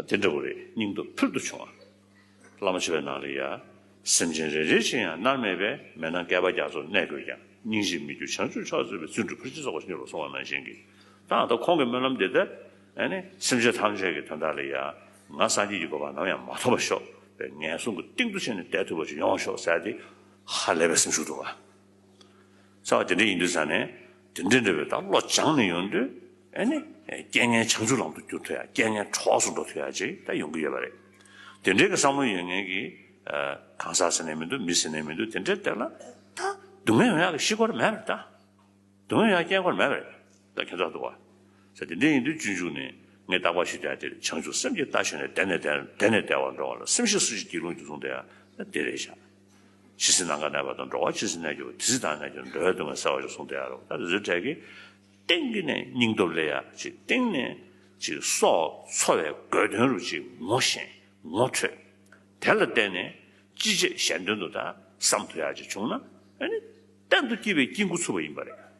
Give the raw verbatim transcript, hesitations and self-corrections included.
དེ་འདྲ་བོ་རེད། སྙིང་སྟོབས་ཕུལ་དུ་བྱུང་བ། བླ་མ་མཆོད་པའི་ནང་ལ་ཡ། སེམས་ཅན་རེ་རེ་ཞིག་ཡང་མནར་མེད་པའི་མེ་ནང་བསྐལ་པ་རྒྱ་མཚོར་གནས་དགོས་ཀྱང་། སྙིང་རྗེས་མི་འགྱུར་བྱང་ཆུབ་མཆོག་བརྩོན་པའི། བརྩོན་འགྲུས་ཕར་ཕྱིན་རྫོགས་པར་བྱིན་གྱིས་རློབས་གསུངས་པ་ནང་བཞིན་གྱི། ད་ད་ཁོང་གི་སྨོན་ལམ་འདི་ལྟར་ཨ་ནི་སེམས་ཅན་ཐམས་ཅད་ཀྱི་དོན་དག་ལ་ཡ། ང་སངས་རྒྱས་ཀྱི་གོ་འཕང་ནམ་ཡང་མ་ཐོབ་པར་ཤོག་པའི་ངན་སོང་གི་གཏིང་དུ་ཕྱིན་ནས་བདེ་ཐུབ་པ་ཞིག་ཡོང་བར་ཤོག་ཟེར་ཏེ་ཧ་ལས་པའི་སེམས་ཤུགས་འདུག་ག། ཚ་བ་དེ་འདྲ་ཡིན་དུས་ཙང་ནས་དེ་འདྲ་འདྲ་བའི་ད་བློ་སྦྱངས་ནས་ཡོང་དུས་ཨ་ནི་རྐྱེན་ངན་བྱང་ཆུབ་ལམ་དུ་བསྒྱུར་ཐུབ་ཡ། རྐྱེན་ངན་གྲོགས་སུ་འགྲོ་ཐུབ་ཡ་ཅིག་ད་ཡོང་གི་ཡོད་པ་རེད། དེ་འདྲའི་གི་བསམ་བློ་ཡོད་མཁན་གྱི་གང་ཟག་ཟེར་ནས་མི་འདུག་མི་ཟེར་ནས་མི་འདུག་དེ་འདྲའི་དེ་ལ་ད་སྡུག་བསྔལ་ཡོང་ཡ་གི་གཞི་སྐོར་མེད་པ་རེད་ད། སྡུག་བསྔལ་ཡོང་ཡ་རྐྱེན་སྐོར་མེད་པ་རེད། ད་ཁྱད་མཚར་འདུག་བ། ཟེར་དེ་འདྲ་ཡིན་དུས་སྤྱོད་འཇུག་ནས་ངས་རྟག་པར་ཞུ་དེ་དེ་བྱང་ཆུབ་སེམས་ཀྱི་རྟ་ཞོན་ནས་བདེ་ནས་བདེ་བདེ་ནས་བདེ་བར་འགྲོ་བ་ལ། སེམས་ཤེས་སུ་ཞིག་སྒྱིད་ལུག་འགྱུར་གསུངས་དེ་ཡང་ད་དེ་རེད་ཤག། ཇི་སྲིད་ནམ་མཁའ་གནས་པ་དང་། འགྲོ་བ་ཇི་སྲིད་གནས་གྱུར་པ། དེ་སྲིད་བདག་གནས་གྱུར་ནས། འགྲོ་བའི་སྡུག་བསྔལ་སེལ་བར་ཤོག་གསུངས་དེ་ཡང་རེད། ད་དེ་ཚོའི་གྲས་ཀྱི་སྟེང་གི་ནས་སྙིང་སྟོབས་སླེབས་ཡ་ཅིག། སྟེང་ནས་ཅིག་སྲོག་འཚོ་བའི་དགོས་དོན་རུ་ཅིག་ངོ་ཤེས་ངོ་འཕྲོད། དེ་ལ་བརྟེན་ནས་ཅི་བྱེད་གཞན་དོན་དུ་ད་བསམ་ཐུབ་ཡ་ཅིག་བྱུང་ན་ཨ་ནི་གཏན་དུ་སྐྱིད་པའི་སྐྱིད་འགོ་ཚུགས་པ་ཡིན་པ་རེད།